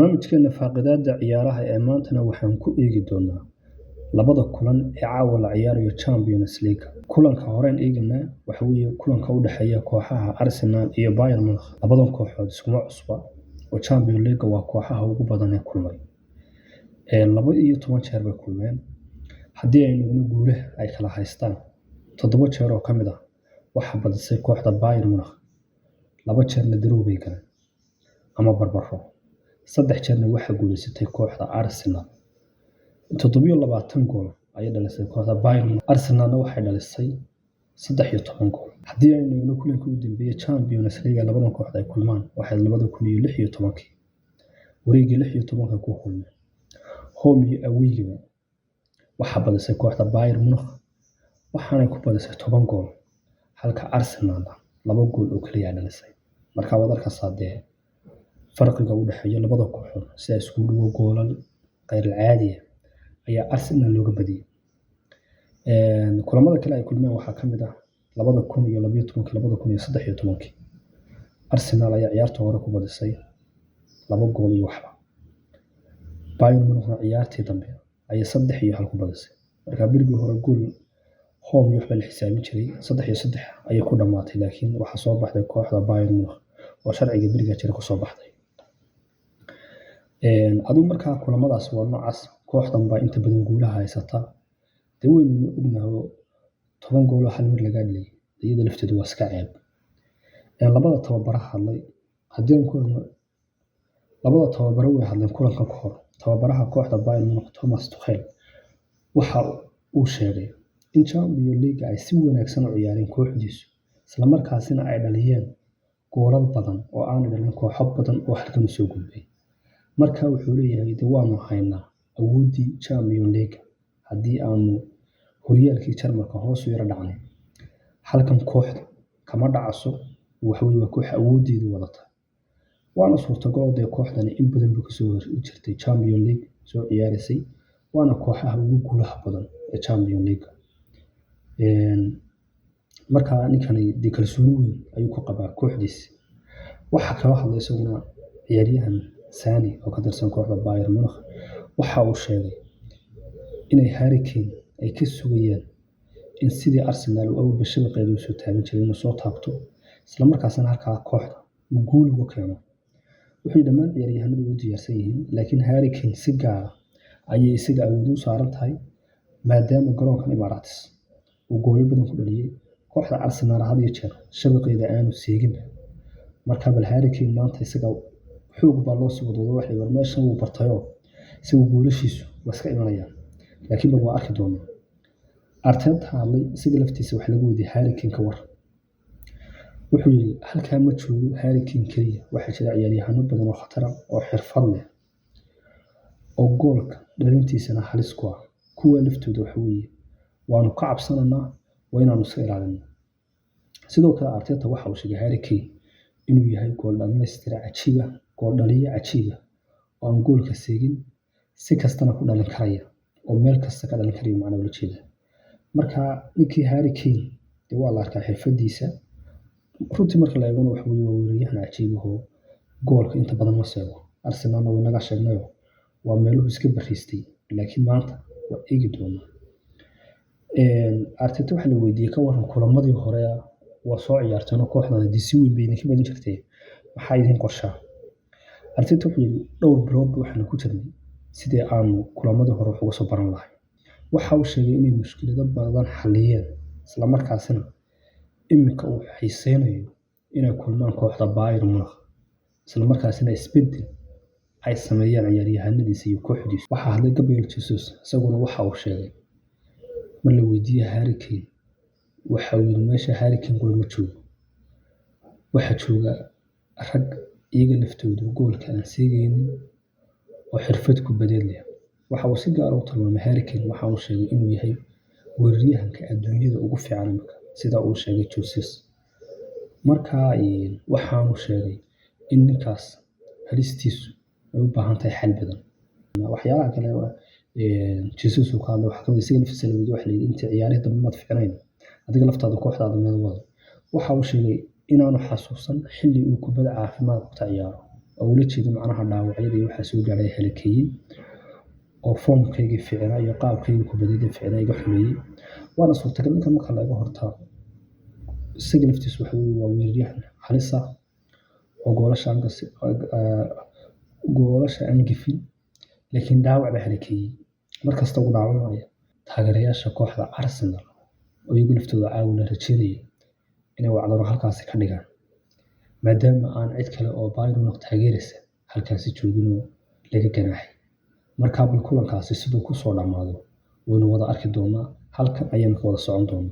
Barnaamijkeena faaqidaada ciyaaraha ee maantana waxaan ku eegi doonaa labada kulan ee caawa la ciyaarayo Champions League. Kulanka horeen eeganaa waxa weeye kulanka u dhexeeya kooxaha Arsenal iyo Bayern Munich. Labadan kooxood iskuma cusba oo Champions League waa kooxaha ugu badan ee kulmay. 12 jeer bay kulmeen. Haddii aynu eegno guulaha ay kala haystaan, 7 jeer oo ka mid ah waxaa badisay kooxda Bayern Munich. 2 jeerna draw bay galeen ama barbaro. 3 jeerna waxaa guuleysatay kooxda Arsenal. 27 gool ayay dhalisay kooxda Bayern Munich. Arsenalna waxay dhalisay 13 gool. Haddii aynu eegno kulankii u dambeeyay Champions League labadan kooxda ay kulmaan, waxay 2016 wareegii 16 ku kulmeen. Home iyo away-giba waxaa badisay kooxda Bayern Munich, waxaanay ku badisay 10 gool, halka Arsenal 2 gool oo kaliya ay dhalisay. Marka waad arkaysaa dee farqiga u dhexeeya labada kooxood si ay isku dhigo goolal khayr caadi ah ayaa Arsenal looga badiyay. Kulamada kale ay kulmeen waxaa ka mid ah 2012, 2013. Arsenal ayaa ciyaarta hore ku badisay 2 gool iyo waxba. Bayern Munich ciyaartii dambe ayay 3-1 ku badisay. Marka berigii hore gool home iyo waxba la xisaabin jiray, 3-3 ayay ku dhamaatay, laakiin waxaa soo baxday kooxda Bayern Munich oo sharciga beriga jira ku soo baxday. Adigu markaa kulamadaas waa noocaas, kooxdan baa inta badan guulaha haysata. Dee waynu ognahay oo 10 gool oo hal mar lagaa dhaliyay, iyada lafteedu waa iska ceeb. Labada tababara hadlay, haddii aan ku eegno labada tababare way hadleen kulankan ka hor. Tababaraha kooxda Bayern Munich Thomas Tuchel waxa uu sheegay in Champions League ay si wanaagsan u ciyaareen kooxdiisu, isla markaasina ay dhaliyeen goolal badan oo aan dhalin kooxo badan oo halkan u soo gudbay. Marka wuxuu leeyahay dee waanu haynaa awooddii Champions League haddii aanu horyaalkii Jarmalka hoos u yara dhacnay. Halkan kooxdu kama dhacaso, waxa weeye waa koox awooddeedu wadata. Waana suurtagal oo dee kooxdani in badan bay kasoo hor jirtay Champions League soo ciyaarisay, waana kooxaha ugu guulaha badan ee Champions League. Marka ninkani dee kalsooni weyn ayuu ku qabaa kooxdiisa. Waxaa kaloo hadlay isaguna ciyaaryahan Sane oo ka tirsan kooxda Bayern Munich. Waxa uu sheegay inay Harry Kane ay ka sugayaan in sidii Arsenal uu awalba shabaqeeda u soo taaban jiray inuu soo taabto, isla markaasna halkaa kooxda uu guul uga keeno. Wuxuu dhammaan ciyaaryahanadu u diyaarsan yihiin, laakiin Harry Kane si gaar ah ayay isaga awood u saaran tahay maadaama garoonkan Emirates uu goolal badan ku dhaliyay. Kooxda Arsenal had iyo jeer shabaqeeda aanu seeginba. Marka bal Harry Kane maanta isaga xoog baa loo sii wadwado, waxay war meeshan wuu bartayoo isagu goolashiisu waa iska imanayaan, laakiin bal waa arki doonaa. Arteta hadlay isaga laftiisa waxa lagu weydiiyay Harry Kane ka war. Wuxuu yiri halkaa ma joogo Harry Kane kaliya, waxaa jira ciyaaryahano badan oo khatar ah oo xirfad leh oo goolka dhalintiisana halis ku ah. Kuwa laftooda waxa weeye waanu ka cabsananaa, waa inaanu iska ilaalinaa. Sidoo kale Arteta waxa uu sheegay Harry Kane inuu yahay gool dhammaystire cajiib ah, gool dhaliye cajiib ah oo aan goolka seegin, si kastana ku dhalin karaya oo meel kasta ka dhalin karaya macnaha ula jeeda. Marka ninkii Harry Kane dee waa la arkaa xirfadiisa. Runtii marka la eegona waxa weeye waa weeraryahan cajiib ah oo goolka inta badan ma seego. Arsenalna way naga sheegnayo waa meeluhu iska bariistay, laakiin maanta waa eegi doonaa. Arteta waxaa la weydiiyey ka waran kulamadii hore waa soo ciyaarteen oo kooxdan haddii si weyn bay idinka badin jirtay, maxaa idin qorshaa? Arteta wuxuu yiri dhowr bilood waxaanu ku jirnay sidii aanu kulamadii hore wax uga soo baran lahayn. Waxa uu sheegay inay mushkilado badan xalliyeen, isla markaasina iminka uu xiiseynayo inay kulmaan kooxda Bayern Munich, isla markaasina isbeddel ay sameeyaan ciyaaryahanadiisa iyo kooxdiisa. Waxaa hadlay Gabriel Jesus, isaguna waxa uu sheegay mar la weydiiyey Harry Kane, waxa uu yiri meesha Harry Kane kula ma joogo. Waxaa jooga rag iyaga laftoodu goolka aan seegaynin oo xirfad kubadeed leh. Waxa uu si gaar ah u tilmaamay Harry Kane, waxa uu sheegay inuu yahay weeraryahanka adduunyada ugu fiican imika, sida uu sheegay Jesus. Marka waxaanu sheegay in ninkaas halistiisu ay u baahan tahay xal badan. Waxyaalaha kale Jesus uu ka hadlay waxaa kamid ah isaga laftiisa la weydiiyey, waxa la yidhi intii ciyaarihii dambe maad fiicnayn, adiga laftaada kooxdaada meel wada. Waxa uu sheegay inaanu xasuusan xilli uu kubadda caafimaad qabta ciyaaro. Oo ula jeedo macnaha dhaawacyada iyo waxaa soo gaadhay halakeeyey oo foomkaygii fiicnaa iyo qaabkaygii kubadeed fiicnaa iga xumeeyey. Waana suurtagal ninkan marka laga horta isaga laftiisu waxa weeye waa weeraryahan halis ah oo goolasha aan gafin, laakiin dhaawac baa halakeeyey, markasta uu dhaawacmaya. Taageerayaasha kooxda Arsenal oo iyagu laftooda caawa la rajeynayo inay wacdaro halkaasi ka dhigaan, maadaama aan cid kale oo Bayern Munich taageeraysa halkaasi joogin oo laga ganaaxay. Markaa bal kulankaasi siduu ku soo dhammaado waynu wada arki doonaa, halkan ayaynu ka wada socon doonaa.